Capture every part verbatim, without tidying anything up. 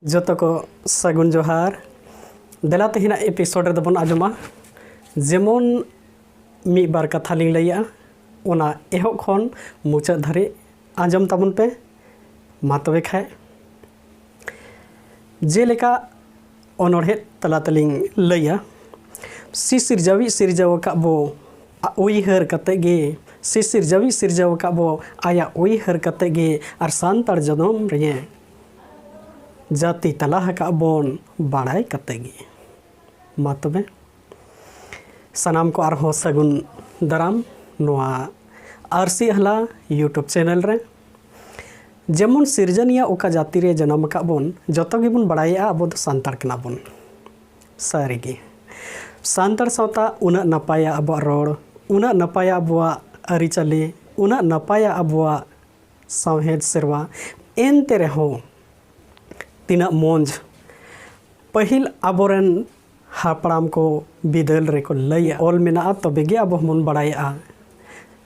ᱡᱚᱛᱚ ᱠᱚ ᱥᱟᱹᱜᱩᱱ ᱡᱚᱦᱟᱨ᱾ ᱫᱮᱞᱟ ᱛᱮᱦᱮᱧᱟᱜ ᱮᱯᱤᱥᱳᱰ ᱨᱮᱫᱚ ᱵᱚᱱ ᱟᱸᱡᱚᱢᱟ ᱡᱮᱢᱚᱱ ᱢᱤᱫ ᱵᱟᱨ ᱠᱟᱛᱷᱟ ᱞᱤᱧ ᱞᱟᱹᱭᱟ, ᱚᱱᱟ ᱮᱦᱚᱵ ᱠᱷᱚᱱ ᱢᱩᱪᱟᱹᱫ ᱫᱷᱟᱹᱨᱤᱡ ᱟᱸᱡᱚᱢ ᱛᱟᱵᱚᱱ ᱯᱮ᱾ ᱢᱟ ᱛᱚᱵᱮ ᱠᱷᱟᱡ, ᱡᱮᱞᱮᱠᱟ ᱚᱱᱚᱬᱦᱮ ᱛᱟᱞᱟ ᱛᱮᱞᱤᱧ ᱞᱟᱹᱭᱟ, ᱥᱤ ᱥᱤᱨᱡᱟᱣᱤᱡ ᱥᱤᱨᱡᱟᱹᱣ ᱟᱠᱟᱫ ᱵᱚ ᱩᱭᱦᱟᱹᱨ ᱠᱟᱛᱮ ᱜᱮ, ᱥᱤ ᱥᱤᱨᱡᱟᱣᱤᱡ ᱥᱤᱨᱡᱟᱹᱣ ᱟᱠᱟᱫ ᱵᱚ ᱟᱭᱟᱜ ᱩᱭᱦᱟᱹᱨ ᱠᱟᱛᱮ ᱜᱮ, ᱟᱨ ᱥᱟᱱᱛᱟᱲ ᱡᱚᱱᱚᱢ ᱨᱮ ᱡᱟᱹᱛᱤ ᱛᱟᱞᱟ ᱟᱠᱟᱫ ᱵᱚᱱ ᱵᱟᱲᱟᱭ ᱠᱟᱛᱮ ᱜᱮ᱾ ᱢᱟ ᱛᱚᱵᱮ ᱥᱟᱱᱟᱢ ᱠᱚ ᱟᱨᱦᱚᱸ ᱥᱟᱹᱜᱩᱱ ᱫᱟᱨᱟᱢ ᱱᱚᱣᱟ ᱟᱹᱨᱥᱤ ᱟᱦᱞᱟ YouTube ᱪᱮᱱᱮᱞ ᱨᱮ᱾ ᱡᱮᱢᱚᱱ ᱥᱤᱨᱡᱚᱱᱤᱭᱟᱹ ᱚᱠᱟ ᱡᱟᱹᱛᱤ ᱨᱮ ᱡᱟᱱᱟᱢ ᱟᱠᱟᱫ ᱵᱚᱱ, ᱡᱚᱛᱚ ᱜᱮᱵᱚᱱ ᱵᱟᱲᱟᱭᱮᱜᱼᱟ ᱟᱵᱚ ᱫᱚ ᱥᱟᱱᱛᱟᱲ ᱠᱟᱱᱟ ᱵᱚᱱ᱾ ᱥᱟᱹᱨᱤᱜᱮ, ᱥᱟᱱᱛᱟᱲ ᱥᱟᱶᱛᱟ ᱩᱱᱟᱹᱜ ᱱᱟᱯᱟᱭᱟ ᱟᱵᱚᱣᱟᱜ ᱨᱚᱲ, ᱩᱱᱟᱹᱜ ᱱᱟᱯᱟᱭᱟ ᱟᱵᱚᱣᱟᱜ ᱟᱹᱨᱤᱪᱟᱹᱞᱤ, ᱩᱱᱟᱹᱜ ᱱᱟᱯᱟᱭᱟ ᱟᱵᱚᱣᱟᱜ ᱥᱟᱶᱦᱮᱫ ᱥᱮᱨᱣᱟ᱾ ᱮᱱᱛᱮ ᱨᱮᱦᱚᱸ ᱛᱤᱱᱟᱹᱜ ᱢᱚᱸᱡᱽ ᱯᱟᱹᱦᱤᱞ ᱟᱵᱚᱨᱮᱱ ᱦᱟᱯᱲᱟᱢ ᱠᱚ ᱵᱤᱫᱟᱹᱞ ᱨᱮᱠᱚ ᱞᱟᱹᱭᱟ, ᱚᱞ ᱢᱮᱱᱟᱜᱼᱟ, ᱛᱚᱵᱮ ᱜᱮ ᱟᱵᱚ ᱦᱚᱸᱵᱚᱱ ᱵᱟᱲᱟᱭᱮᱜᱼᱟ᱾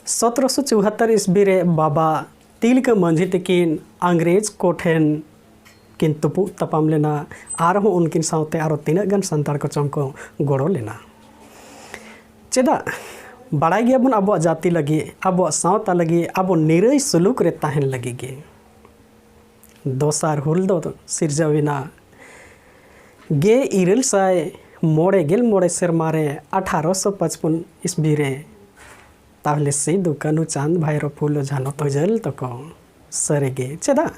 ᱥᱚᱛᱨᱚᱥᱚ ᱪᱩᱣᱟᱛᱛᱚᱨ ᱤᱥᱵᱤ ᱨᱮ ᱵᱟᱵᱟ ᱛᱤᱞᱠᱟᱹ ᱢᱟᱹᱡᱷᱤ ᱛᱟᱹᱠᱤᱱ ᱤᱝᱨᱮᱡᱽ ᱠᱚ ᱴᱷᱮᱱ ᱠᱤᱱ ᱛᱩᱯᱩᱜ ᱛᱟᱯᱟᱢ ᱞᱮᱱᱟ, ᱟᱨᱦᱚᱸ ᱩᱱᱠᱤᱱ ᱥᱟᱶᱛᱮ ᱟᱨᱚ ᱛᱤᱱᱟᱹᱜ ᱜᱟᱱ ᱥᱟᱱᱛᱟᱲ ᱠᱚᱪᱚᱝ ᱠᱚ ᱜᱚᱲᱚ ᱞᱮᱱᱟ᱾ ᱪᱮᱫᱟᱜ? ᱵᱟᱲᱟᱭ ᱜᱮᱭᱟᱵᱚᱱ, ᱟᱵᱚᱣᱟᱜ ᱡᱟᱹᱛᱤ ᱞᱟᱹᱜᱤᱫ, ᱟᱵᱚᱣᱟᱜ ᱥᱟᱶᱛᱟ ᱞᱟᱹᱜᱤᱫ, ᱟᱵᱚ ᱱᱤᱨᱟᱹᱭ ᱥᱩᱞᱩᱠ ᱨᱮ ᱛᱟᱦᱮᱱ ᱞᱟᱹᱜᱤᱫ ᱜᱮ᱾ ᱫᱚᱥᱟᱨ ᱦᱩᱞ ᱫᱚ ᱥᱤᱨᱡᱟᱹᱣ ᱮᱱᱟ ᱜᱮ ᱤᱨᱟᱹᱞ ᱥᱟᱭ ᱢᱚᱬᱮ ᱜᱮᱞ ᱢᱚᱬᱮ ᱥᱮᱨᱢᱟ ᱨᱮ, ᱟᱴᱷᱟᱨᱚᱥᱚ ᱯᱟᱸᱪᱯᱚᱱ ᱤᱥᱵᱤ ᱨᱮ᱾ ᱛᱟᱦᱞᱮ ᱥᱤᱫᱩ, ᱠᱟᱹᱱᱦᱩ, ᱪᱟᱸᱫᱽ, ᱵᱷᱟᱭᱨᱚ, ᱯᱷᱩᱞᱳ, ᱡᱷᱟᱱᱚ, ᱛᱚ ᱡᱷᱟᱹᱞ ᱛᱟᱠᱚ᱾ ᱥᱟᱹᱨᱤᱜᱮ, ᱪᱮᱫᱟᱜ?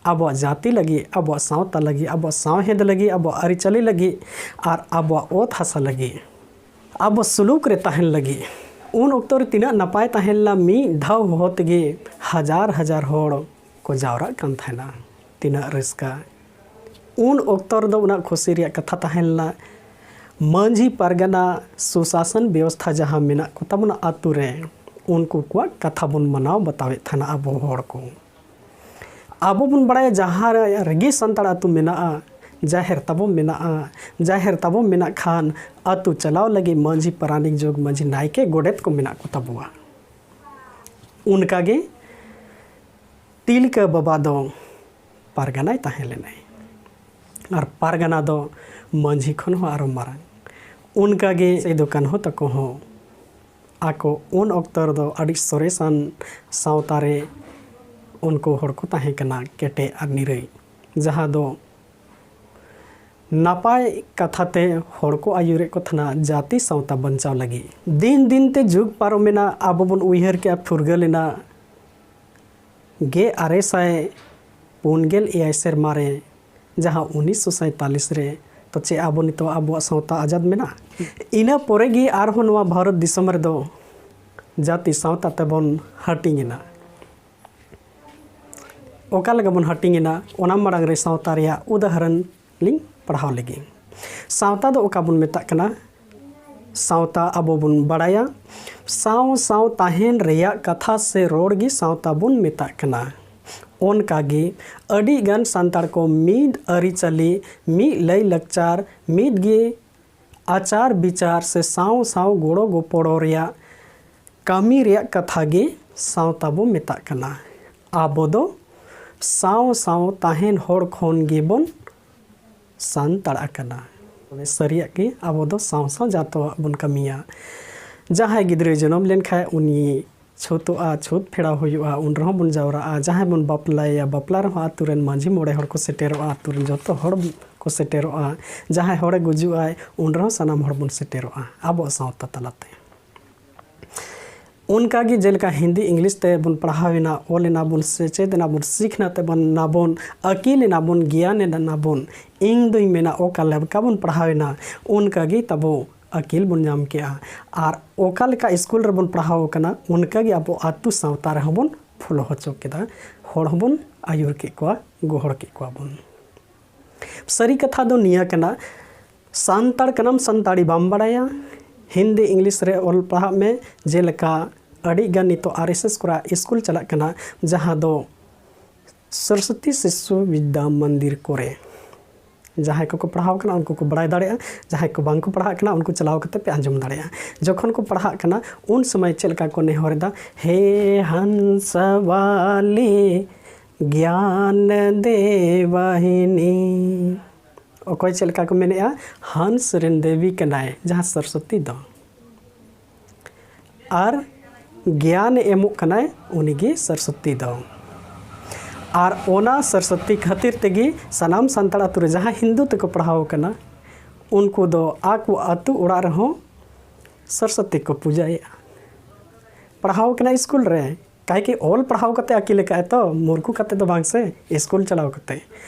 ᱟᱵᱚᱣᱟᱜ ᱡᱟᱹᱛᱤ ᱞᱟᱹᱜᱤᱫ, ᱟᱵᱚᱣᱟᱜ ᱥᱟᱶᱛᱟ ᱞᱟᱹᱜᱤᱫ, ᱟᱵᱚᱣᱟᱜ ᱥᱟᱶᱦᱮᱫ ᱞᱟᱹᱜᱤᱫ, ᱟᱵᱚᱣᱟᱜ ᱟᱹᱨᱤᱪᱟᱹᱞᱤ ᱞᱟᱹᱜᱤᱫ, ᱟᱨ ᱟᱵᱚᱣᱟᱜ ᱚᱛ ᱦᱟᱥᱟ ᱞᱟᱹᱜᱤᱫ᱾ ᱟᱵᱚ ᱥᱩᱞᱩᱠ ᱨᱮ ᱛᱟᱦᱮᱱ ᱞᱟᱹᱜᱤᱫ᱾ ᱩᱱ ᱚᱠᱛᱚ ᱨᱮ ᱛᱤᱱᱟᱹᱜ ᱱᱟᱯᱟᱭ ᱛᱟᱦᱮᱸ ᱞᱮᱱᱟ, ᱢᱤᱫ ᱫᱷᱟᱣ ᱦᱚᱦᱚ ᱛᱮᱜᱮ ᱦᱟᱡᱟᱨ ᱦᱟᱡᱟᱨ ᱦᱚᱲ ᱠᱚ ᱡᱟᱣᱨᱟᱜ ᱠᱟᱱ ᱛᱟᱦᱮᱱᱟ᱾ ᱛᱤᱱᱟᱹᱜ ᱨᱟᱹᱥᱠᱟᱹ! ᱩᱱ ᱚᱠᱛᱚ ᱨᱮᱫᱚ ᱚᱱᱟ ᱠᱷᱩᱥᱤ ᱨᱮᱭᱟᱜ ᱠᱟᱛᱷᱟ ᱛᱟᱦᱮᱸ ᱞᱮᱱᱟ, ᱢᱟᱹᱡᱷᱤ ᱯᱟᱨᱜᱟᱱᱟ ᱥᱩᱥᱟᱥᱚᱱ ᱵᱮᱵᱚᱥᱛᱷᱟ ᱡᱟᱦᱟᱸ ᱢᱮᱱᱟᱜ ᱠᱚ ᱛᱟᱵᱚᱱᱟ ᱟᱛᱳ ᱨᱮ, ᱩᱱᱠᱩ ᱠᱚᱣᱟᱜ ᱠᱟᱛᱷᱟ ᱵᱚᱱ ᱢᱟᱱᱟᱣ ᱵᱟᱛᱟᱣᱮᱫ ᱛᱟᱦᱮᱱᱟ ᱟᱵᱚ ᱦᱚᱲ ᱠᱚ᱾ ᱟᱵᱚ ᱵᱚᱱ ᱵᱟᱲᱟᱭᱟ, ᱡᱟᱦᱟᱸ ᱨᱮᱜᱮ ᱥᱟᱱᱛᱟᱲ ᱟᱹᱛᱩ ᱢᱮᱱᱟᱜᱼᱟ, ᱡᱟᱦᱮᱨ ᱛᱟᱵᱚ ᱢᱮᱱᱟᱜᱼᱟ, ᱡᱟᱦᱮᱨ ᱛᱟᱵᱚ ᱢᱮᱱᱟᱜ ᱠᱷᱟᱱ ᱟᱹᱛᱩ ᱪᱟᱞᱟᱣ ᱞᱟᱹᱜᱤᱫ ᱢᱟᱹᱡᱷᱤ, ᱯᱟᱨᱟᱱᱤᱠ, ᱡᱚᱜᱽ ᱢᱟᱹᱡᱷᱤ, ᱱᱟᱭᱠᱮ, ᱜᱚᱰᱮᱛ ᱠᱚ ᱢᱮᱱᱟᱜ ᱠᱚ ᱛᱟᱵᱚᱣᱟ᱾ ᱚᱱᱠᱟᱜᱮ ᱛᱤᱞᱠᱟᱹ ᱵᱟᱵᱟ ᱫᱚ ᱯᱟᱨᱜᱟᱱᱟᱭ ᱛᱟᱦᱮᱸ ᱞᱮᱱᱟᱭ᱾ ᱟᱨ ᱯᱟᱨᱜᱟᱱᱟ ᱫᱚ ᱢᱟᱹᱡᱷᱤ ᱠᱷᱚᱱ ᱦᱚᱸ ᱟᱨᱚ ᱢᱟᱨᱟᱝ᱾ ᱚᱱᱠᱟᱜᱮ ᱥᱤᱫᱩ ᱠᱟᱹᱱᱦᱩ ᱛᱟᱠᱚ ᱦᱚᱸ ᱟᱠᱚ ᱩᱱ ᱚᱠᱛᱚ ᱨᱮᱫᱚ ᱟᱹᱰᱤ ᱥᱚᱨᱮᱥᱟᱱ ᱥᱟᱶᱛᱟ ᱨᱮ ᱩᱱᱠᱩ ᱦᱚᱲ ᱠᱚ ᱛᱟᱦᱮᱸ ᱠᱟᱱᱟ, ᱠᱮᱴᱮᱡ ᱟᱨ ᱱᱤᱨᱟᱹᱭ, ᱡᱟᱦᱟᱸ ᱫᱚ ᱱᱟᱯᱟᱭ ᱠᱟᱛᱷᱟ ᱛᱮ ᱦᱚᱲ ᱠᱚ ᱟᱹᱭᱩᱨᱮᱫ ᱠᱚ ᱛᱟᱦᱮᱱᱟ ᱡᱟᱹᱛᱤ ᱥᱟᱶᱛᱟ ᱵᱟᱧᱪᱟᱣ ᱞᱟᱹᱜᱤᱫ᱾ ᱫᱤᱱ ᱫᱤᱱ ᱛᱮ ᱡᱩᱜᱽ ᱯᱟᱨᱚᱢᱮᱱᱟ, ᱟᱵᱚ ᱵᱚᱱ ᱩᱭᱦᱟᱹᱨ ᱠᱮᱜᱼᱟ ᱯᱷᱩᱨᱜᱟᱹᱞ ᱮᱱᱟ ᱜᱮᱞ ᱟᱨᱮ ᱥᱟᱭ ᱯᱩᱱ ᱜᱮᱞ ᱮᱭᱟᱭ ᱥᱮᱨᱢᱟ ᱨᱮ, ᱡᱟᱦᱟᱸ ᱩᱱᱤᱥᱥᱚ ᱥᱟᱭᱛᱟᱞᱤᱥ ᱨᱮ᱾ ᱛᱚ ᱪᱮᱫ ᱟᱵᱚ ᱱᱤᱛᱚᱜ ᱟᱵᱚᱣᱟᱜ ᱥᱟᱶᱛᱟ ᱟᱡᱟᱫ ᱢᱮᱱᱟᱜᱼᱟ? ᱤᱱᱟᱹ ᱯᱚᱨᱮ ᱜᱮ ᱟᱨᱦᱚᱸ ᱱᱚᱣᱟ ᱵᱷᱟᱨᱚᱛ ᱫᱤᱥᱚᱢ ᱨᱮᱫᱚ ᱡᱟᱹᱛᱤ ᱥᱟᱶᱛᱟ ᱛᱮᱵᱚᱱ ᱦᱟᱹᱴᱤᱧ ᱮᱱᱟ᱾ ᱚᱠᱟ ᱞᱮᱠᱟ ᱵᱚᱱ ᱦᱟᱹᱴᱤᱧ ᱮᱱᱟ, ᱚᱱᱟ ᱢᱟᱲᱟᱝ ᱨᱮ ᱥᱟᱶᱛᱟ ᱨᱮᱭᱟᱜ ᱩᱫᱟᱦᱚᱨᱚᱱ ᱞᱤᱧ ᱯᱟᱲᱦᱟᱣ ᱞᱮᱜᱮ᱾ ᱥᱟᱶᱛᱟ ᱫᱚ ᱚᱠᱟ ᱵᱚᱱ ᱢᱮᱛᱟᱜ ᱠᱟᱱᱟ? ᱥᱟᱶᱛᱟ ᱟᱵᱚ ᱵᱚᱱ ᱵᱟᱲᱟᱭᱟ, ᱥᱟᱶ ᱥᱟᱶ ᱛᱟᱦᱮᱱ ᱨᱮᱭᱟᱜ ᱠᱟᱛᱷᱟ ᱥᱮ ᱨᱚᱲ ᱜᱮ ᱥᱟᱶᱛᱟ ᱵᱚᱱ ᱢᱮᱛᱟᱜ ᱠᱟᱱᱟ᱾ ᱚᱱᱠᱟᱜᱮ ᱟᱹᱰᱤ ᱜᱟᱱ ᱥᱟᱱᱛᱟᱲ ᱠᱚ ᱢᱤᱫ ᱟᱹᱨᱤᱪᱟᱹᱞᱤ, ᱢᱤᱫ ᱞᱟᱹᱭ ᱞᱟᱠᱪᱟᱨ, ᱢᱤᱫ ᱜᱮ ᱟᱪᱟᱨ ᱵᱤᱪᱟᱨ ᱥᱮ ᱥᱟᱶ ᱥᱟᱶ ᱜᱚᱲᱚ ᱜᱚᱯᱚᱲᱚ ᱨᱮᱭᱟᱜ ᱠᱟᱹᱢᱤ ᱨᱮᱭᱟᱜ ᱠᱟᱛᱷᱟ ᱜᱮ ᱥᱟᱶᱛᱟ ᱵᱚ ᱢᱮᱛᱟᱜ ᱠᱟᱱᱟ᱾ ᱟᱵᱚ ᱫᱚ ᱥᱟᱶ ᱥᱟᱶ ᱛᱟᱦᱮᱱ ᱦᱚᱲ ᱠᱷᱚᱱ ᱜᱮᱵᱚᱱ ᱥᱟᱱᱛᱟᱲ ᱟᱠᱟᱱᱟ᱾ ᱛᱚᱵᱮ ᱥᱟᱹᱨᱤᱭᱟᱜ ᱜᱮ ᱟᱵᱚ ᱫᱚ ᱥᱟᱶ ᱥᱟᱶ ᱡᱟᱛᱚᱣᱟᱜ ᱵᱚᱱ ᱠᱟᱹᱢᱤᱭᱟ᱾ ᱡᱟᱦᱟᱸᱭ ᱜᱤᱫᱽᱨᱟᱹᱭ ᱡᱚᱱᱚᱢ ᱞᱮᱱᱠᱷᱟᱱ ᱩᱱᱤ ᱪᱷᱩᱛᱚᱜᱼᱟ, ᱪᱷᱩᱛ ᱯᱷᱮᱲᱟᱣ ᱦᱩᱭᱩᱜᱼᱟ, ᱩᱱ ᱨᱮᱦᱚᱸ ᱵᱚᱱ ᱡᱟᱣᱨᱟᱜᱼᱟ᱾ ᱡᱟᱦᱟᱸᱭ ᱵᱚᱱ ᱵᱟᱯᱞᱟᱭᱮᱭᱟ, ᱵᱟᱯᱞᱟ ᱨᱮᱦᱚᱸ ᱟᱛᱳ ᱨᱮᱱ ᱢᱟᱹᱡᱷᱤ ᱢᱚᱬᱮ ᱦᱚᱲ ᱠᱚ ᱥᱮᱴᱮᱨᱚᱜᱼᱟ, ᱟᱛᱳ ᱨᱮᱱ ᱡᱚᱛᱚ ᱦᱚᱲ ᱠᱚ ᱥᱮᱴᱮᱨᱚᱜᱼᱟ᱾ ᱡᱟᱦᱟᱸᱭ ᱦᱚᱲᱮ ᱜᱩᱡᱩᱜᱼᱟᱭ, ᱩᱱ ᱨᱮᱦᱚᱸ ᱥᱟᱱᱟᱢ ᱦᱚᱲ ᱵᱚᱱ ᱥᱮᱴᱮᱨᱚᱜᱼᱟ ᱟᱵᱚᱣᱟᱜ ᱥᱟᱶᱛᱟ ᱛᱟᱞᱟᱛᱮ᱾ ᱚᱱᱠᱟᱜᱮ ᱡᱮᱞᱮᱠᱟ ᱦᱤᱱᱫᱤ ᱤᱝᱞᱤᱥ ᱛᱮ ᱵᱚᱱ ᱯᱟᱲᱦᱟᱣ ᱮᱱᱟ, ᱚᱞ ᱮᱱᱟ ᱵᱚᱱ, ᱥᱮᱪᱮᱫ ᱮᱱᱟ ᱵᱚᱱ, ᱥᱤᱠᱷᱱᱟᱹᱛ ᱮᱱᱟ ᱵᱚᱱ, ᱟᱹᱠᱤᱞ ᱮᱱᱟ ᱵᱚᱱ, ᱜᱮᱭᱟᱱ ᱮᱱᱟ ᱵᱚᱱ, ᱤᱧ ᱫᱩᱧ ᱢᱮᱱᱟ ᱚᱠᱟ ᱞᱮᱠᱟ ᱵᱚᱱ ᱯᱟᱲᱦᱟᱣ ᱮᱱᱟ, ᱚᱱᱠᱟᱜᱮ ᱛᱟᱵᱚ ᱟᱹᱠᱤᱞ ᱵᱚᱱ ᱧᱟᱢ ᱠᱮᱜᱼᱟ᱾ ᱟᱨ ᱚᱠᱟ ᱞᱮᱠᱟ ᱥᱠᱩᱞ ᱨᱮᱵᱚᱱ ᱯᱟᱲᱦᱟᱣ ᱟᱠᱟᱱᱟ, ᱚᱱᱠᱟᱜᱮ ᱟᱵᱚ ᱟᱹᱛᱩ ᱥᱟᱶᱛᱟ ᱨᱮᱦᱚᱸ ᱵᱚᱱ ᱯᱷᱚᱞᱚ ᱦᱚᱪᱚ ᱠᱮᱫᱟ᱾ ᱦᱚᱲ ᱦᱚᱸᱵᱚᱱ ᱟᱹᱭᱩᱨ ᱠᱮᱫ ᱠᱚᱣᱟ, ᱜᱚᱦᱚᱲ ᱠᱮᱫ ᱠᱚᱣᱟ ᱵᱚᱱ᱾ ᱥᱟᱹᱨᱤ ᱠᱟᱛᱷᱟ ᱫᱚ ᱱᱤᱭᱟᱹ ᱠᱟᱱᱟ, ᱥᱟᱱᱛᱟᱲ ᱠᱟᱱᱟᱢ, ᱥᱟᱱᱛᱟᱲᱤ ᱵᱟᱢ ᱵᱟᱲᱟᱭᱟ, ᱦᱤᱱᱫᱤ ᱤᱝᱞᱤᱥ ᱨᱮ ᱚᱞ ᱯᱟᱲᱦᱟᱜ ᱢᱮ᱾ ᱡᱮᱞᱮᱠᱟ ᱟᱹᱰᱤ ᱜᱟᱱ ᱱᱤᱛᱚᱜ ᱟᱨ ᱮᱥ ᱮᱥ ᱠᱚᱨᱟ ᱥᱠᱩᱞ ᱪᱟᱞᱟᱜ ᱠᱟᱱᱟ, ᱡᱟᱦᱟᱸ ᱫᱚ ᱥᱚᱨᱚᱥᱚᱛᱤ ᱥᱤᱥᱩ ᱵᱤᱫᱽᱫᱟ ᱢᱚᱱᱫᱤᱨ ᱠᱚᱨᱮ᱾ ᱡᱟᱦᱟᱸᱭ ᱠᱚᱠᱚ ᱯᱟᱲᱦᱟᱣ ᱠᱟᱱᱟ, ᱩᱱᱠᱩ ᱠᱚ ᱵᱟᱲᱟᱭ ᱫᱟᱲᱮᱭᱟᱜᱼᱟ᱾ ᱡᱟᱦᱟᱸᱭ ᱠᱚ ᱵᱟᱝ ᱠᱚ ᱯᱟᱲᱦᱟᱜ ᱠᱟᱱᱟ, ᱩᱱᱠᱩ ᱪᱟᱞᱟᱣ ᱠᱟᱛᱮ ᱯᱮ ᱟᱸᱡᱚᱢ ᱫᱟᱲᱮᱭᱟᱜᱼᱟ᱾ ᱡᱚᱠᱷᱚᱱ ᱠᱚ ᱯᱟᱲᱦᱟᱜ ᱠᱟᱱᱟ, ᱩᱱ ᱥᱚᱢᱚᱭ ᱪᱮᱫ ᱞᱮᱠᱟ ᱠᱚ ᱱᱮᱦᱚᱨ ᱮᱫᱟ, ᱦᱮ ᱦᱟᱱᱥ ᱣᱟᱞᱤ ᱜᱭᱟᱱ ᱫᱮ ᱵᱟᱦᱤᱱᱤ, ᱚᱠᱚᱭ ᱪᱮᱫ ᱞᱮᱠᱟ ᱠᱚ ᱢᱮᱱᱮᱫᱼᱟ, ᱦᱟᱸᱥ ᱨᱮᱱ ᱫᱮᱵᱤ ᱠᱟᱱᱟᱭ ᱡᱟᱦᱟᱸ ᱥᱚᱨᱚᱥᱚᱛᱤ ᱫᱚ, ᱟᱨ ᱜᱮᱭᱟᱱᱮ ᱮᱢᱚᱜ ᱠᱟᱱᱟᱭ ᱩᱱᱤᱜᱮ ᱥᱚᱨᱚᱥᱚᱛᱤ ᱫᱚ᱾ ᱟᱨ ᱚᱱᱟ ᱥᱚᱨᱚᱥᱚᱛᱤ ᱠᱷᱟᱹᱛᱤᱨ ᱛᱮᱜᱮ ᱥᱟᱱᱟᱢ ᱥᱟᱱᱛᱟᱲ ᱟᱹᱛᱩ ᱨᱮ ᱡᱟᱦᱟᱸ ᱦᱤᱱᱫᱩ ᱛᱮᱠᱚ ᱯᱟᱲᱦᱟᱣ ᱠᱟᱱᱟ, ᱩᱱᱠᱩ ᱫᱚ ᱟᱠᱚ ᱟᱹᱛᱩ ᱚᱲᱟᱜ ᱨᱮᱦᱚᱸ ᱥᱚᱨᱚᱥᱚᱛᱤ ᱠᱚ ᱯᱩᱡᱟᱹᱭᱮᱫᱼᱟ᱾ ᱯᱟᱲᱦᱟᱣ ᱠᱟᱱᱟ ᱥᱠᱩᱞ ᱨᱮ, ᱠᱟᱭ ᱠᱤ ᱚᱞ ᱯᱟᱲᱦᱟᱣ ᱠᱟᱛᱮ ᱟᱹᱠᱤᱞ ᱟᱠᱟᱫ ᱛᱚ, ᱢᱩᱨᱠᱷᱩ ᱠᱟᱛᱮ ᱫᱚ ᱵᱟᱝ ᱥᱮ, ᱥᱠᱩᱞ ᱪᱟᱞᱟᱣ ᱠᱟᱛᱮ᱾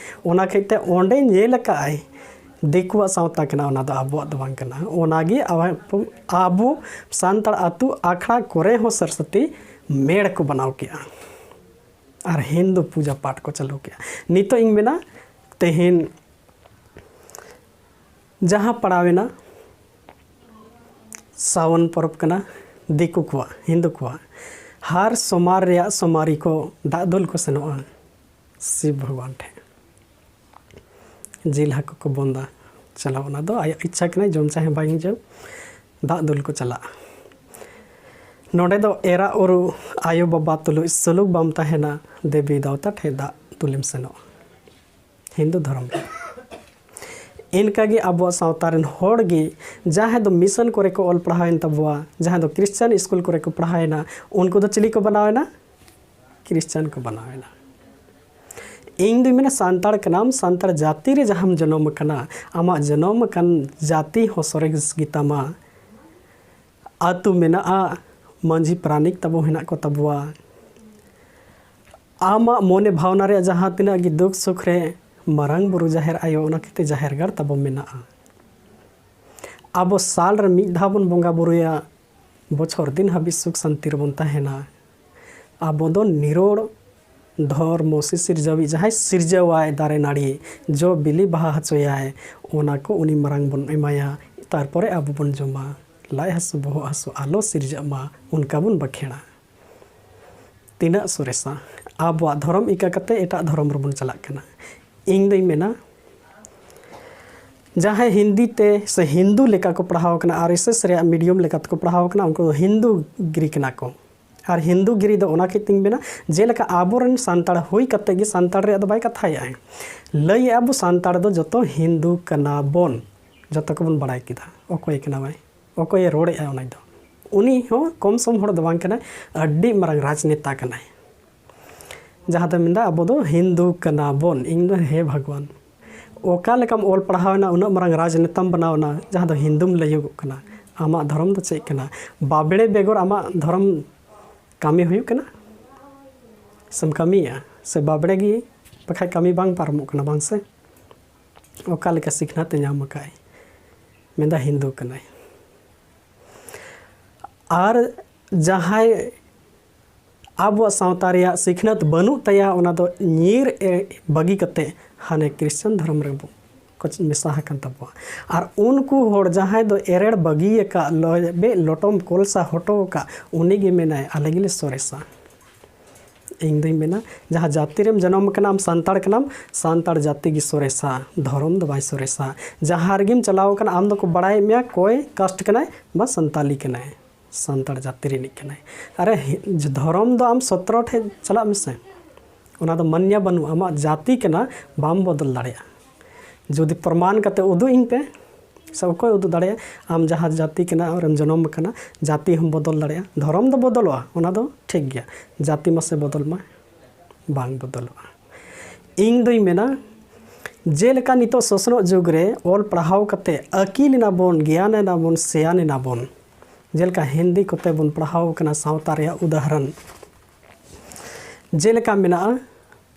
ᱚᱱᱟ ᱠᱷᱟᱹᱛᱤᱨ ᱛᱮ ᱚᱸᱰᱮ ᱧᱮᱞ ᱟᱠᱟᱫ ᱟᱭ ᱫᱤᱠᱩᱣᱟᱜ ᱥᱟᱶᱛᱟ ᱠᱟᱱᱟ, ᱚᱱᱟ ᱫᱚ ᱟᱵᱚᱣᱟᱜ ᱫᱚ ᱵᱟᱝ ᱠᱟᱱᱟ᱾ ᱚᱱᱟᱜᱮ ᱟᱵᱚ, ᱟᱵᱚ ᱥᱟᱱᱛᱟᱲ ᱟᱹᱛᱩ ᱟᱠᱷᱲᱟ ᱠᱚᱨᱮ ᱦᱚᱸ ᱥᱚᱨᱚᱥᱚᱛᱤ ᱢᱮᱲ ᱠᱚ ᱵᱮᱱᱟᱣ ᱠᱮᱜᱼᱟ ᱟᱨ ᱦᱤᱱᱫᱩ ᱯᱩᱡᱟᱹ ᱯᱟᱴ ᱠᱚ ᱪᱟᱹᱞᱩ ᱠᱮᱜᱼᱟ᱾ ᱱᱤᱛᱚᱜ ᱤᱧ ᱢᱮᱱᱟ, ᱛᱮᱦᱮᱧ ᱡᱟᱦᱟᱸ ᱯᱟᱲᱟᱣᱮᱱᱟ ᱥᱟᱣᱚᱱ ᱯᱚᱨᱚᱵᱽ ᱠᱟᱱᱟ ᱫᱤᱠᱩ ᱠᱚᱣᱟᱜ, ᱦᱤᱱᱫᱩ ᱠᱚᱣᱟᱜ, ᱦᱟᱨ ᱥᱳᱢᱟᱨ ᱨᱮᱭᱟᱜ ᱥᱳᱢᱟᱨᱤ ᱠᱚ ᱫᱟᱜ ᱫᱩᱞ ᱠᱚ ᱥᱮᱱᱚᱜᱼᱟ ᱥᱤᱵ ᱵᱷᱚᱜᱚᱵᱟᱱ ᱴᱷᱮᱱ᱾ ᱡᱤᱞ ᱦᱟᱹᱠᱩ ᱠᱚ ᱵᱚᱱᱫᱟ, ᱪᱟᱞᱟᱣ, ᱚᱱᱟ ᱫᱚ ᱟᱭᱟᱜ ᱤᱪᱪᱷᱟ ᱠᱟᱱᱟ, ᱡᱚᱢ ᱪᱟᱦᱮ ᱵᱟᱝ ᱡᱚᱢ, ᱫᱟᱜ ᱫᱩᱞ ᱠᱚ ᱪᱟᱞᱟᱜᱼᱟ᱾ ᱱᱚᱰᱮ ᱫᱚ ᱮᱨᱟ ᱩᱨᱩ ᱟᱭᱳ ᱵᱟᱵᱟ ᱛᱩᱞᱩᱡ ᱥᱩᱞᱩᱠ ᱵᱟᱢ ᱛᱟᱦᱮᱱᱟ, ᱫᱮᱵᱤ ᱫᱮᱣᱛᱟ ᱴᱷᱮᱱ ᱫᱟᱜ ᱫᱩᱞᱮᱢ ᱥᱮᱱᱚᱜᱼᱟ ᱦᱤᱱᱫᱩ ᱫᱷᱚᱨᱚᱢ ᱨᱮ᱾ ᱤᱱᱠᱟᱜᱮ ᱟᱵᱚᱣᱟᱜ ᱥᱟᱶᱛᱟ ᱨᱮᱱ ᱦᱚᱲ ᱜᱮ ᱡᱟᱦᱟᱸᱭ ᱫᱚ ᱢᱤᱥᱚᱱ ᱠᱚᱨᱮ ᱠᱚ ᱚᱞ ᱯᱟᱲᱦᱟᱣᱮᱱ ᱛᱟᱵᱚᱣᱟ, ᱡᱟᱦᱟᱸᱭ ᱫᱚ ᱠᱷᱨᱤᱥᱪᱟᱱ ᱥᱠᱩᱞ ᱠᱚᱨᱮ ᱠᱚ ᱯᱟᱲᱦᱟᱣᱮᱱᱟ, ᱩᱱᱠᱩ ᱫᱚ ᱪᱤᱞᱤ ᱠᱚ ᱵᱮᱱᱟᱣᱮᱱᱟ? ᱠᱷᱨᱤᱥᱪᱟᱱ ᱠᱚ ᱵᱮᱱᱟᱣᱮᱱᱟ᱾ ᱤᱧ ᱫᱩᱧ ᱢᱮᱱᱟ, ᱥᱟᱱᱛᱟᱲ ᱠᱟᱱᱟᱢ, ᱥᱟᱱᱛᱟᱲ ᱡᱟᱹᱛᱤ ᱨᱮ ᱡᱟᱦᱟᱸᱢ ᱡᱚᱱᱚᱢ ᱟᱠᱟᱱᱟ, ᱟᱢᱟᱜ ᱡᱚᱱᱚᱢ ᱟᱠᱟᱱ ᱡᱟᱹᱛᱤ ᱦᱚᱸ ᱥᱚᱨᱮᱥ ᱜᱮᱛᱟᱢᱟ᱾ ᱟᱹᱛᱩ ᱢᱮᱱᱟᱜᱼᱟ, ᱢᱟᱹᱡᱷᱤ ᱯᱟᱨᱟᱱᱤᱠ ᱛᱟᱵᱚ ᱦᱮᱱᱟᱜ ᱠᱚ ᱛᱟᱵᱚᱣᱟ᱾ ᱟᱢᱟᱜ ᱢᱚᱱᱮ ᱵᱷᱟᱵᱽᱱᱟ ᱨᱮᱭᱟᱜ ᱡᱟᱦᱟᱸ ᱛᱤᱱᱟᱹᱜ ᱜᱮ ᱫᱩᱠ ᱥᱩᱠ ᱨᱮ ᱢᱟᱨᱟᱝ ᱵᱩᱨᱩ ᱡᱟᱦᱮᱨ ᱟᱭᱳ, ᱚᱱᱟ ᱠᱷᱟᱹᱛᱤᱨ ᱛᱮ ᱡᱟᱦᱮᱨ ᱜᱟᱲ ᱛᱟᱵᱚ ᱢᱮᱱᱟᱜᱼᱟ᱾ ᱟᱵᱚ ᱥᱟᱞ ᱨᱮ ᱢᱤᱫ ᱫᱷᱟᱣ ᱵᱚᱱ ᱵᱚᱸᱜᱟ ᱵᱩᱨᱩᱭᱟ, ᱵᱚᱪᱷᱚᱨ ᱫᱤᱱ ᱦᱟᱹᱵᱤᱡ ᱥᱩᱠ ᱥᱟᱱᱛᱤ ᱨᱮᱵᱚᱱ ᱛᱟᱦᱮᱱᱟ᱾ ᱟᱵᱚ ᱫᱚ ᱱᱤᱨᱚᱲ ᱫᱷᱚᱨᱢᱚ ᱥᱤᱥᱤᱨᱡᱟᱹᱣᱤᱡ ᱡᱟᱦᱟᱸᱭ ᱥᱤᱨᱡᱟᱹᱣᱟᱭ, ᱫᱟᱨᱮ ᱱᱟᱹᱲᱤ ᱡᱚ ᱵᱤᱞᱤ ᱵᱟᱦᱟ ᱦᱚᱪᱚᱭᱟᱭ, ᱚᱱᱟ ᱠᱚ ᱩᱱᱤ ᱢᱟᱨᱟᱝ ᱵᱚᱱ ᱮᱢᱟᱭᱟ, ᱛᱟᱨᱯᱚᱨᱮ ᱟᱵᱚ ᱵᱚᱱ ᱡᱚᱢᱟ᱾ ᱞᱟᱡ ᱦᱟᱹᱥᱩ ᱵᱚᱦᱚᱜ ᱦᱟᱹᱥᱩ ᱟᱞᱚ ᱥᱤᱨᱡᱟᱹᱜ ᱢᱟ, ᱚᱱᱠᱟ ᱵᱚᱱ ᱵᱟᱠᱷᱮᱲᱟ᱾ ᱛᱤᱱᱟᱹᱜ ᱥᱚᱨᱮᱥᱟ ᱟᱵᱚᱣᱟᱜ ᱫᱷᱚᱨᱚᱢ ᱤᱠᱟᱹ ᱠᱟᱛᱮ ᱮᱴᱟᱜ ᱫᱷᱚᱨᱚᱢ ᱨᱮᱵᱚᱱ ᱪᱟᱞᱟᱜ ᱠᱟᱱᱟ᱾ ᱤᱧ ᱫᱚᱧ ᱢᱮᱱᱟ, ᱡᱟᱦᱟᱸᱭ ᱦᱤᱱᱫᱤ ᱛᱮ ᱥᱮ ᱦᱤᱱᱫᱩ ᱞᱮᱠᱟ ᱠᱚ ᱯᱟᱲᱦᱟᱣ ᱠᱟᱱᱟ, ᱟᱨ ᱮᱥ ᱮᱥ ᱨᱮᱭᱟᱜ ᱢᱤᱰᱤᱭᱟᱢ ᱞᱮᱠᱟ ᱛᱮᱠᱚ ᱯᱟᱲᱦᱟᱣ ᱠᱟᱱᱟ, ᱩᱱᱠᱩ ᱫᱚ ᱦᱤᱱᱫᱩ ᱜᱤᱨᱤ ᱠᱟᱱᱟ ᱠᱚ᱾ ᱟᱨ ᱦᱤᱱᱫᱩ ᱜᱤᱨᱤ ᱫᱚ ᱚᱱᱟ ᱠᱷᱟᱹᱛᱤᱨ ᱛᱤᱧ ᱢᱮᱱᱟ, ᱡᱮᱞᱮᱠᱟ ᱟᱵᱚᱨᱮᱱ ᱥᱟᱱᱛᱟᱲ ᱦᱩᱭ ᱠᱟᱛᱮ ᱜᱮ ᱥᱟᱱᱛᱟᱲ ᱨᱮᱭᱟᱜ ᱫᱚ ᱵᱟᱭ ᱠᱟᱛᱷᱟᱭᱮᱫᱼᱟᱭ᱾ ᱞᱟᱹᱭᱮᱫᱼᱟ ᱵᱚ ᱥᱟᱱᱛᱟᱲ ᱫᱚ ᱡᱚᱛᱚ ᱦᱤᱱᱫᱩ ᱠᱟᱱᱟ ᱵᱚᱱ, ᱡᱚᱛᱚ ᱠᱚᱵᱚᱱ ᱵᱟᱲᱟᱭ ᱠᱮᱫᱟ᱾ ᱚᱠᱚᱭ ᱠᱟᱱᱟᱭ, ᱚᱠᱚᱭᱮ ᱨᱚᱲᱮᱫᱼᱟ ᱩᱱᱤ ᱫᱚ? ᱩᱱᱤ ᱦᱚᱸ ᱠᱚᱢ ᱥᱚᱢ ᱦᱚᱲ ᱫᱚ ᱵᱟᱝ ᱠᱟᱱᱟᱭ, ᱟᱹᱰᱤ ᱢᱟᱨᱟᱝ ᱨᱟᱡᱽᱱᱮᱛᱟ ᱠᱟᱱᱟᱭ᱾ ᱡᱟᱦᱟᱸ ᱫᱚ ᱢᱮᱱᱫᱟ ᱟᱵᱚ ᱫᱚ ᱦᱤᱱᱫᱩ ᱠᱟᱱᱟ ᱵᱚᱱ, ᱤᱧ ᱫᱚ ᱦᱮ ᱵᱷᱟᱜᱽᱣᱟᱱ, ᱚᱠᱟ ᱞᱮᱠᱟᱢ ᱚᱞ ᱯᱟᱲᱦᱟᱣ ᱮᱱᱟ, ᱩᱱᱟᱹᱜ ᱢᱟᱨᱟᱝ ᱨᱟᱡᱽᱱᱮᱛᱟᱢ ᱵᱮᱱᱟᱣ ᱮᱱᱟ, ᱡᱟᱦᱟᱸ ᱫᱚ ᱦᱤᱱᱫᱩᱢ ᱞᱟᱹᱭᱚᱜᱚᱜ ᱠᱟᱱᱟ? ᱟᱢᱟᱜ ᱫᱷᱚᱨᱚᱢ ᱫᱚ ᱪᱮᱫ ᱠᱟᱱᱟ? ᱵᱟᱵᱲᱮ ᱵᱮᱜᱚᱨ ᱟᱢᱟᱜ ᱫᱷᱚᱨᱚᱢ ᱠᱟᱹᱢᱤ ᱦᱩᱭᱩᱜ ᱠᱟᱱᱟ? ᱥᱮᱢ ᱠᱟᱹᱢᱤᱭᱮᱫᱼᱟ? ᱥᱮ ᱵᱟᱵᱲᱮ ᱜᱮ ᱵᱟᱠᱷᱟᱡ ᱠᱟᱹᱢᱤ ᱵᱟᱝ ᱯᱟᱨᱚᱢᱚᱜ ᱠᱟᱱᱟ, ᱵᱟᱝ ᱥᱮ? ᱚᱠᱟ ᱞᱮᱠᱟ ᱥᱤᱠᱷᱱᱟᱹᱛ ᱮ ᱧᱟᱢ ᱟᱠᱟᱫᱼᱟᱭ? ᱢᱮᱱᱫᱟ ᱦᱤᱱᱫᱩ ᱠᱟᱱᱟᱭ᱾ ᱟᱨ ᱡᱟᱦᱟᱸᱭ ᱟᱵᱚᱣᱟᱜ ᱥᱟᱶᱛᱟ ᱨᱮᱭᱟᱜ ᱥᱤᱠᱷᱱᱟᱹᱛ ᱵᱟᱹᱱᱩᱜ ᱛᱟᱭᱟ, ᱚᱱᱟ ᱫᱚ ᱧᱤᱨ ᱮ ᱵᱟᱹᱜᱤ ᱠᱟᱛᱮ ᱦᱟᱱᱮ ᱠᱨᱤᱥᱪᱟᱱ ᱫᱷᱚᱨᱚᱢ ᱨᱮᱵᱚ ᱠᱚ ᱢᱮᱥᱟ ᱟᱠᱟᱱ ᱛᱟᱵᱚᱣᱟ᱾ ᱟᱨ ᱩᱱᱠᱩ ᱦᱚᱲ ᱡᱟᱦᱟᱸᱭ ᱫᱚ ᱮᱨᱮᱲ ᱵᱟᱹᱜᱤ ᱟᱠᱟᱫ, ᱞᱚᱵᱮ ᱞᱚᱴᱚᱢ ᱠᱚᱞᱥᱟ ᱦᱚᱴᱚ ᱟᱠᱟᱫ, ᱩᱱᱤ ᱜᱮ ᱢᱮᱱᱟᱭ, "ᱟᱞᱮ ᱜᱮᱞᱮ ᱥᱚᱨᱮᱥᱟ᱾" ᱤᱧ ᱫᱩᱧ ᱢᱮᱱᱟ, ᱡᱟᱦᱟᱸ ᱡᱟᱹᱛᱤ ᱨᱮᱢ ᱡᱚᱱᱚᱢ ᱟᱠᱟᱱᱟ, ᱟᱢ ᱥᱟᱱᱛᱟᱲ ᱠᱟᱱᱟᱢ, ᱥᱟᱱᱛᱟᱲ ᱡᱟᱹᱛᱤ ᱜᱮ ᱥᱚᱨᱮᱥᱟ, ᱫᱷᱚᱨᱚᱢ ᱫᱚ ᱵᱟᱭ ᱥᱚᱨᱮᱥᱟ᱾ ᱡᱟᱦᱟᱸ ᱨᱮᱜᱮᱢ ᱪᱟᱞᱟᱣ ᱟᱠᱟᱱᱟ, ᱟᱢ ᱫᱚᱠᱚ ᱵᱟᱲᱟᱭᱮᱫ ᱢᱮᱭᱟ ᱚᱠᱚᱭ ᱠᱟᱥᱴ ᱠᱟᱱᱟᱭ ᱵᱟ ᱥᱟᱱᱛᱟᱞᱤ ᱠᱟᱱᱟᱭ, ᱥᱟᱱᱛᱟᱲ ᱡᱟᱹᱛᱤ ᱨᱤᱱᱤᱡ ᱠᱟᱱᱟᱭ᱾ ᱟᱨᱮ, ᱦᱤ-, ᱫᱷᱚᱨᱚᱢ ᱫᱚ ᱟᱢ ᱥᱚᱛᱨᱚ ᱴᱷᱮᱡ ᱪᱟᱞᱟᱜ ᱢᱮᱥᱮ, ᱚᱱᱟ ᱫᱚ ᱢᱟᱱᱭᱟ ᱵᱟᱹᱱᱩᱜᱼᱟ᱾ ᱟᱢᱟᱜ ᱡᱟᱹᱛᱤ ᱠᱟᱱᱟ, ᱵᱟᱢ ᱵᱚᱫᱚᱞ ᱫᱟᱲᱮᱭᱟᱜᱼᱟ᱾ ᱡᱩᱫᱤ ᱯᱨᱚᱢᱟᱱ ᱠᱟᱛᱮ ᱩᱫᱩᱜ ᱤᱧ ᱯᱮ, ᱥᱮ ᱚᱠᱚᱭ ᱩᱫᱩᱜ ᱫᱟᱲᱮᱭᱟᱜᱼᱟ? ᱟᱢ ᱡᱟᱦᱟᱸ ᱡᱟᱹᱛᱤ ᱠᱟᱱᱟ, ᱨᱮᱢ ᱡᱚᱱᱚᱢ ᱟᱠᱟᱱᱟ, ᱡᱟᱹᱛᱤ ᱦᱚᱸ ᱵᱚᱫᱚᱞ ᱫᱟᱲᱮᱭᱟᱜᱼᱟ, ᱫᱷᱚᱨᱚᱢ ᱫᱚ ᱵᱚᱫᱚᱞᱚᱜᱼᱟ, ᱚᱱᱟ ᱫᱚ ᱴᱷᱤᱠ ᱜᱮᱭᱟ, ᱡᱟᱹᱛᱤ ᱢᱟᱥᱮ ᱵᱚᱫᱚᱞ ᱢᱟ, ᱵᱟᱝ ᱵᱚᱫᱚᱞᱚᱜᱼᱟ᱾ ᱤᱧ ᱫᱩᱧ ᱢᱮᱱᱟ, ᱡᱮᱞᱮᱠᱟ ᱱᱤᱛᱚᱜ ᱥᱚᱥᱱᱚᱜ ᱡᱩᱜᱽ ᱨᱮ ᱚᱞ ᱯᱟᱲᱦᱟᱣ ᱠᱟᱛᱮ ᱟᱹᱠᱤᱞ ᱮᱱᱟ ᱵᱚᱱ, ᱜᱮᱭᱟᱱ ᱮᱱᱟ ᱵᱚᱱ, ᱥᱮᱭᱟᱱ ᱮᱱᱟ ᱵᱚᱱ, ᱡᱮᱞᱮᱠᱟ ᱦᱤᱱᱫᱤ ᱠᱚᱛᱮ ᱵᱚᱱ ᱯᱟᱲᱦᱟᱣ ᱠᱟᱱᱟ, ᱥᱟᱶᱛᱟ ᱨᱮᱭᱟᱜ ᱩᱫᱟᱦᱚᱨᱚᱱ ᱡᱮᱞᱮᱠᱟ ᱢᱮᱱᱟᱜᱼᱟ,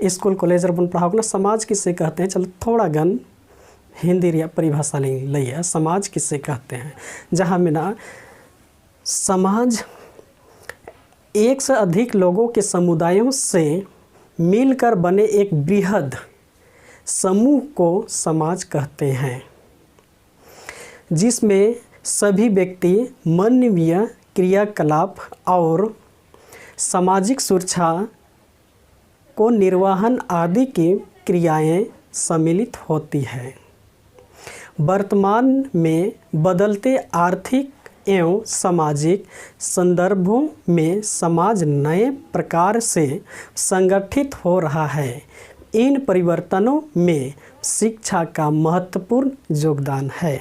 ᱥᱠᱩᱞ ᱠᱚᱞᱮᱡᱽ ᱨᱮᱵᱚᱱ ᱯᱟᱲᱦᱟᱣ ᱠᱟᱱᱟ, ᱥᱚᱢᱟᱡᱽ ᱠᱤᱥᱮ ᱠᱟᱦᱛᱮ ᱦᱮᱸ, ᱪᱚᱞᱚ ᱛᱷᱚᱲᱟ ᱜᱟᱱ ᱦᱤᱱᱫᱤ ᱨᱮᱭᱟᱜ ᱯᱚᱨᱤᱵᱷᱟᱥᱟ ᱞᱤᱧ ᱞᱟᱹᱭᱮᱜᱼᱟ, ᱥᱚᱢᱟᱡᱽ ᱠᱤᱥᱮ ᱠᱟᱦᱛᱮ ᱦᱮᱸ, ᱡᱟᱦᱟᱸ ᱢᱮᱱᱟᱜᱼᱟ, समाज एक से अधिक लोगों के समुदायों से मिलकर बने एक बृहद समूह को समाज कहते हैं, जिसमें सभी व्यक्ति मानवीय क्रियाकलाप और सामाजिक सुरक्षा को निर्वहन आदि की क्रियाएं सम्मिलित होती हैं। वर्तमान में बदलते आर्थिक एवं सामाजिक संदर्भों में समाज नए प्रकार से संगठित हो रहा है। इन परिवर्तनों में शिक्षा का महत्वपूर्ण योगदान है᱾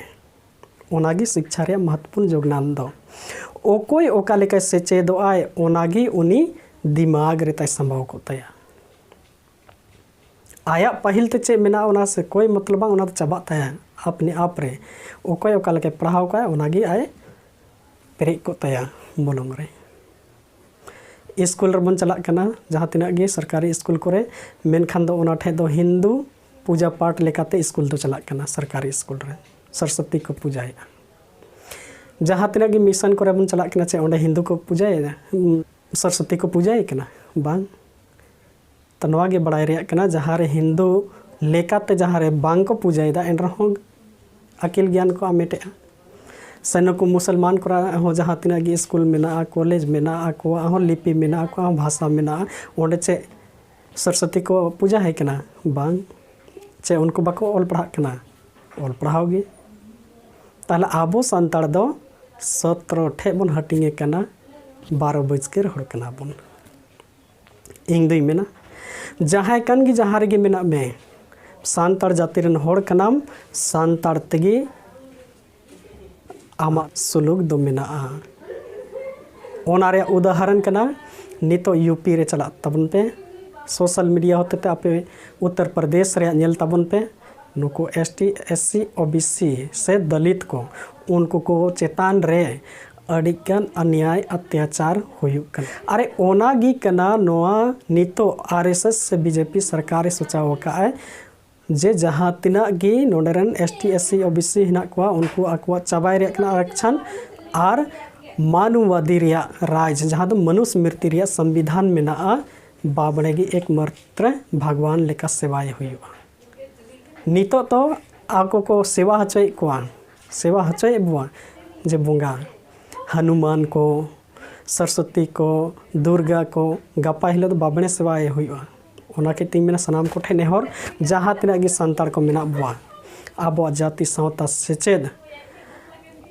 ᱚᱱᱟᱜᱮ ᱥᱤᱠᱪᱷᱟ ᱨᱮᱭᱟᱜ ᱢᱚᱦᱚᱛᱯᱩᱨᱱ ᱡᱳᱜᱽᱫᱟᱱ ᱫᱚ᱾ ᱚᱠᱚᱭ ᱚᱠᱟ ᱞᱮᱠᱟᱭ ᱥᱮᱪᱮᱫᱚᱜ ᱟᱭ, ᱚᱱᱟᱜᱮ ᱩᱱᱤ ᱫᱤᱢᱟᱜᱽ ᱨᱮ ᱛᱟᱭ ᱥᱟᱢᱵᱟᱣ ᱠᱚᱜ ᱛᱟᱭᱟ᱾ ᱟᱭᱟᱜ ᱯᱟᱹᱦᱤᱞ ᱛᱮ ᱪᱮᱫ ᱢᱮᱱᱟᱜᱼᱟ, ᱚᱱᱟ ᱥᱮ ᱠᱚᱭ ᱢᱚᱛᱞᱚᱵ ᱵᱟᱝ, ᱚᱱᱟ ᱫᱚ ᱪᱟᱵᱟᱜ ᱛᱟᱭᱟ ᱟᱯᱱᱮ ᱟᱯ ᱨᱮ᱾ ᱚᱠᱚᱭ ᱚᱠᱟ ᱞᱮᱠᱟᱭ ᱯᱟᱲᱦᱟᱣ ᱠᱟᱜᱼᱟ, ᱚᱱᱟᱜᱮ ᱟᱡ ᱯᱮᱨᱮᱡ ᱠᱚᱜ ᱛᱟᱭᱟ ᱢᱚᱞᱚᱝ ᱨᱮ᱾ ᱥᱠᱩᱞ ᱨᱮᱵᱚᱱ ᱪᱟᱞᱟᱜ ᱠᱟᱱᱟ, ᱡᱟᱦᱟᱸ ᱛᱤᱱᱟᱹᱜ ᱜᱮ ᱥᱚᱨᱠᱟᱨᱤ ᱥᱠᱩᱞ ᱠᱚᱨᱮ, ᱢᱮᱱᱠᱷᱟᱱ ᱫᱚ ᱚᱱᱟ ᱴᱷᱮᱡ ᱫᱚ ᱦᱤᱱᱫᱩ ᱯᱩᱡᱟ ᱯᱟᱴ ᱞᱮᱠᱟᱛᱮ ᱥᱠᱩᱞ ᱫᱚ ᱪᱟᱞᱟᱜ ᱠᱟᱱᱟ᱾ ᱥᱚᱨᱠᱟᱨᱤ ᱥᱠᱩᱞ ᱨᱮ ᱥᱚᱨᱚᱥᱚᱛᱤ ᱠᱚ ᱯᱩᱡᱟᱭᱮᱫᱼᱟ᱾ ᱡᱟᱦᱟᱸ ᱛᱤᱱᱟᱹᱜ ᱜᱮ ᱢᱤᱥᱚᱱ ᱠᱚᱨᱮ ᱵᱚᱱ ᱪᱟᱞᱟᱜ ᱠᱟᱱᱟ, ᱪᱮ ᱚᱸᱰᱮ ᱦᱤᱱᱫᱩ ᱠᱚ ᱯᱩᱡᱟᱭᱮᱫᱟ, ᱩᱸ, ᱥᱚᱨᱚᱥᱚᱛᱤ ᱠᱚ ᱯᱩᱡᱟᱭᱮ ᱠᱟᱱᱟ? ᱵᱟᱝ᱾ ᱛᱚ ᱱᱚᱣᱟ ᱜᱮ ᱵᱟᱲᱟᱭ ᱨᱮᱭᱟᱜ ᱠᱟᱱᱟ, ᱡᱟᱦᱟᱸ ᱨᱮ ᱦᱤᱱᱫᱩ ᱞᱮᱠᱟᱛᱮ ᱡᱟᱦᱟᱸ ᱨᱮ ᱵᱟᱝ ᱠᱚ ᱯᱩᱡᱟᱭᱮᱫᱟ, ᱮᱱ ᱨᱮᱦᱚᱸ ᱟᱹᱠᱤᱞ ᱜᱮᱭᱟᱱ ᱠᱚ ᱟᱢᱮᱴᱮᱜᱼᱟ᱾ ᱥᱮ ᱱᱩᱠᱩ ᱢᱩᱥᱚᱞᱢᱟᱱ ᱠᱚᱨᱮᱱᱟᱜ ᱦᱚᱸ ᱡᱟᱦᱟᱸ ᱛᱤᱱᱟᱹᱜ ᱜᱮ ᱥᱠᱩᱞ ᱢᱮᱱᱟᱜᱼᱟ, ᱠᱚᱞᱮᱡᱽ ᱢᱮᱱᱟᱜᱼᱟ, ᱟᱠᱚᱣᱟᱜ ᱦᱚᱸ ᱞᱤᱯᱤ ᱢᱮᱱᱟᱜᱼᱟ, ᱟᱠᱚᱣᱟᱜ ᱦᱚᱸ ᱵᱷᱟᱥᱟ ᱢᱮᱱᱟᱜᱼᱟ, ᱚᱸᱰᱮ ᱪᱮᱫ ᱥᱚᱨᱚᱥᱚᱛᱤ ᱠᱚ ᱯᱩᱡᱟ ᱟᱭ ᱠᱟᱱᱟ? ᱵᱟᱝ᱾ ᱪᱮ ᱩᱱᱠᱩ ᱵᱟᱠᱚ ᱚᱞ ᱯᱟᱲᱦᱟᱜ ᱠᱟᱱᱟ? ᱚᱞ ᱯᱟᱲᱦᱟᱣ ᱜᱮ᱾ ᱛᱟᱦᱞᱮ ᱟᱵᱚ ᱥᱟᱱᱛᱟᱲ ᱫᱚ ᱥᱚᱛᱨᱚ ᱴᱷᱮᱡ ᱵᱚᱱ ᱦᱟᱹᱴᱤᱧ ᱟᱠᱟᱱᱟ, ᱵᱟᱨᱚ ᱵᱟᱹᱡᱠᱟᱹᱨ ᱦᱚᱲ ᱠᱟᱱᱟ ᱵᱚᱱ᱾ ᱤᱧ ᱫᱩᱧ ᱢᱮᱱᱟ, ᱡᱟᱦᱟᱸᱭ ᱠᱟᱱ ᱜᱮ, ᱡᱟᱦᱟᱸ ᱨᱮᱜᱮ ᱢᱮᱱᱟᱜ ᱢᱮ, ᱥᱟᱱᱛᱟᱲ ᱡᱟᱹᱛᱤ ᱨᱮᱱ ᱦᱚᱲ ᱠᱟᱱᱟᱢ, ᱥᱟᱱᱛᱟᱲ ᱛᱮᱜᱮ ᱟᱢᱟᱜ ᱥᱩᱞᱩᱠ ᱫᱚ ᱢᱮᱱᱟᱜᱼᱟ᱾ ᱚᱱᱟ ᱨᱮᱭᱟᱜ ᱩᱫᱟᱦᱚᱨᱚᱱ ᱠᱟᱱᱟ, ᱱᱤᱛᱚᱜ ᱭᱩ ᱯᱤ ᱨᱮ ᱪᱟᱞᱟᱜ ᱛᱟᱵᱚᱱ ᱯᱮ, ᱥᱳᱥᱟᱞ ᱢᱤᱰᱤᱭᱟ ᱦᱚᱛᱮᱛᱮ ᱟᱯᱮ ᱩᱛᱛᱚᱨ ᱯᱨᱚᱫᱮᱥ ᱨᱮᱭᱟᱜ ᱧᱮᱞ ᱛᱟᱵᱚᱱ ᱯᱮ, ᱱᱩᱠᱩ S T, S C, O B C ᱥᱮ ᱫᱚᱞᱤᱛ ᱠᱚ, ᱩᱱᱠᱩ ᱠᱚ ᱪᱮᱛᱟᱱ ᱨᱮ ᱟᱹᱰᱤᱜᱟᱱ ᱚᱱᱱᱭᱟᱭ ᱚᱛᱛᱟᱪᱟᱨ ᱦᱩᱭᱩᱜ ᱠᱟᱱᱟ᱾ ᱟᱨᱮ ᱚᱱᱟ ᱜᱮ ᱠᱟᱱᱟ ᱱᱚᱣᱟ ᱱᱤᱛᱚᱜ ᱟᱨ ᱮᱥ ᱮᱥ ᱥᱮ ᱵᱤ ᱡᱮ ᱯᱤ ᱥᱚᱨᱠᱟᱨᱮ ᱥᱚᱪᱟᱣ ᱟᱠᱟᱫᱼᱟᱭ, ᱡᱮ ᱡᱟᱦᱟᱸ ᱛᱤᱱᱟᱹᱜ ᱜᱮ ᱱᱚᱰᱮ ᱨᱮᱱ S T, S C, O B C ᱦᱮᱱᱟᱜ ᱠᱚᱣᱟ, ᱩᱱᱠᱩ ᱟᱠᱚᱣᱟᱜ ᱪᱟᱵᱟᱭ ᱨᱮᱭᱟᱜ ᱠᱟᱱᱟ ᱟᱨᱟᱠᱪᱷᱟᱱ, ᱟᱨ ᱢᱟᱱᱚᱣᱟᱫᱤ ᱨᱮᱭᱟᱜ ᱨᱟᱡᱽ, ᱡᱟᱦᱟᱸ ᱫᱚ ᱢᱚᱱᱩᱥᱢᱨᱤᱛᱤ ᱨᱮᱭᱟᱜ ᱥᱚᱝᱵᱤᱫᱷᱟᱱ ᱢᱮᱱᱟᱜᱼᱟ, ᱵᱟᱵᱲᱮ ᱜᱮ ᱮᱠᱢᱟᱛᱨᱚ ᱵᱷᱟᱜᱽᱣᱟᱱ ᱞᱮᱠᱟ ᱥᱮᱵᱟᱭ ᱦᱩᱭᱩᱜᱼᱟ᱾ ᱱᱤᱛᱚᱜ ᱫᱚ ᱟᱠᱚ ᱠᱚ ᱥᱮᱵᱟ ᱦᱚᱪᱚᱭᱮᱫ ᱠᱚᱣᱟ, ᱥᱮᱵᱟ ᱦᱚᱪᱚᱭᱮᱫ ᱵᱚᱱᱟ, ᱡᱮ ᱵᱚᱸᱜᱟ ᱦᱚᱱᱩᱢᱟᱱ ᱠᱚ, ᱥᱚᱨᱚᱥᱚᱛᱤ ᱠᱚ, ᱫᱩᱨᱜᱟ ᱠᱚ, ᱜᱟᱯᱟ ᱦᱤᱞᱳᱜ ᱫᱚ ᱵᱟᱵᱲᱮ ᱥᱮᱵᱟᱭ ᱦᱩᱭᱩᱜᱼᱟ᱾ ᱚᱱᱟ ᱠᱷᱟᱹᱛᱤᱨ ᱛᱤᱧ ᱢᱮᱱᱟ, ᱥᱟᱱᱟᱢ ᱠᱚᱴᱷᱮᱱ ᱱᱮᱦᱚᱨ, ᱡᱟᱦᱟᱸ ᱛᱤᱱᱟᱹᱜ ᱜᱮ ᱥᱟᱱᱛᱟᱲ ᱠᱚ ᱢᱮᱱᱟᱜ ᱵᱚᱱᱟ, ᱟᱵᱚᱣᱟᱜ ᱡᱟᱹᱛᱤ ᱥᱟᱶᱛᱟ ᱥᱮᱪᱮᱫ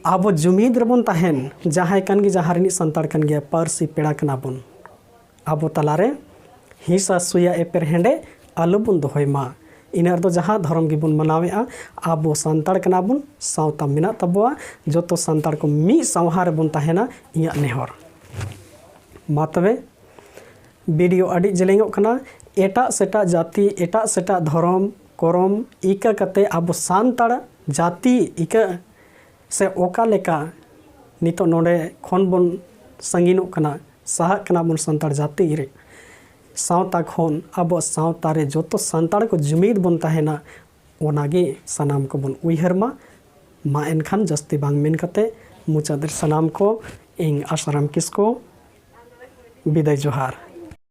ᱟᱵᱚ ᱡᱩᱢᱤᱫ ᱨᱮᱵᱚᱱ ᱛᱟᱦᱮᱱ, ᱡᱟᱦᱟᱸᱭ ᱠᱟᱱ ᱜᱮ ᱡᱟᱦᱟᱸ ᱨᱤᱱᱤᱡ ᱥᱟᱱᱛᱟᱲ ᱠᱟᱱ ᱜᱮᱭᱟ, ᱯᱟᱹᱨᱥᱤ ᱯᱮᱲᱟ ᱠᱟᱱᱟ ᱵᱚᱱ᱾ ᱟᱵᱚ ᱛᱟᱞᱟᱨᱮ ᱦᱤᱸᱥᱟ ᱥᱩᱭᱟ ᱮᱯᱮᱨᱦᱮᱸᱰᱮ ᱟᱞᱚ ᱵᱚᱱ ᱫᱚᱦᱚᱭ ᱢᱟ᱾ ᱤᱱᱟᱹ ᱨᱮᱫᱚ ᱡᱟᱦᱟᱸ ᱫᱷᱚᱨᱚᱢ ᱜᱮᱵᱚᱱ ᱢᱟᱱᱟᱣᱮᱫᱼᱟ, ᱟᱵᱚ ᱥᱟᱱᱛᱟᱲ ᱠᱟᱱᱟ ᱵᱚᱱ, ᱥᱟᱶᱛᱟ ᱢᱮᱱᱟᱜ ᱛᱟᱵᱚᱣᱟ, ᱡᱚᱛᱚ ᱥᱟᱱᱛᱟᱲ ᱠᱚ ᱢᱤᱫ ᱥᱟᱶᱦᱟ ᱨᱮᱵᱚᱱ ᱛᱟᱦᱮᱱᱟ, ᱤᱧᱟᱹᱜ ᱱᱮᱦᱚᱨ᱾ ᱢᱟ ᱛᱚᱵᱮ, ᱵᱷᱤᱰᱤᱭᱳ ᱟᱹᱰᱤ ᱡᱮᱞᱮᱧᱚᱜ ᱠᱟᱱᱟ᱾ ᱮᱴᱟᱜ ᱥᱮᱴᱟᱜ ᱡᱟᱹᱛᱤ, ᱮᱴᱟᱜ ᱥᱮᱴᱟᱜ ᱫᱷᱚᱨᱚᱢ ᱠᱚᱨᱚᱢ ᱤᱠᱟᱹ ᱠᱟᱛᱮ ᱟᱵᱚ ᱥᱟᱱᱛᱟᱲ ᱡᱟᱹᱛᱤ ᱤᱠᱟᱹ ᱥᱮ ᱚᱠᱟ ᱞᱮᱠᱟ ᱱᱤᱛᱚᱜ ᱱᱚᱰᱮ ᱠᱷᱚᱱ ᱵᱚᱱ ᱥᱟᱺᱜᱤᱧᱚᱜ ᱠᱟᱱᱟ, ᱥᱟᱦᱟᱜ ᱠᱟᱱᱟ ᱵᱚᱱ ᱥᱟᱱᱛᱟᱲ ᱡᱟᱹᱛᱤ ᱨᱮ᱾ ᱥᱟᱶᱛᱟ ᱠᱷᱚᱱ ᱟᱵᱚ ᱥᱟᱶᱛᱟ ᱨᱮ ᱡᱚᱛᱚ ᱥᱟᱱᱛᱟᱲ ᱠᱚ ᱡᱩᱢᱤᱫ ᱵᱚᱱ ᱛᱟᱦᱮᱱᱟ, ᱚᱱᱟᱜᱮ ᱥᱟᱱᱟᱢ ᱠᱚᱵᱚᱱ ᱩᱭᱦᱟᱹᱨ ᱢᱟ᱾ ᱢᱟ ᱮᱱᱠᱷᱟᱱ ᱡᱟᱹᱥᱛᱤ ᱵᱟᱝ ᱢᱮᱱ ᱠᱟᱛᱮ ᱢᱩᱪᱟᱹᱫ ᱨᱮ ᱥᱟᱱᱟᱢ ᱠᱚ ᱤᱧ ᱟᱥᱟᱨᱟᱢ ᱠᱤᱥᱠᱩ ᱵᱤᱫᱟᱹᱭ ᱡᱚᱦᱟᱨ᱾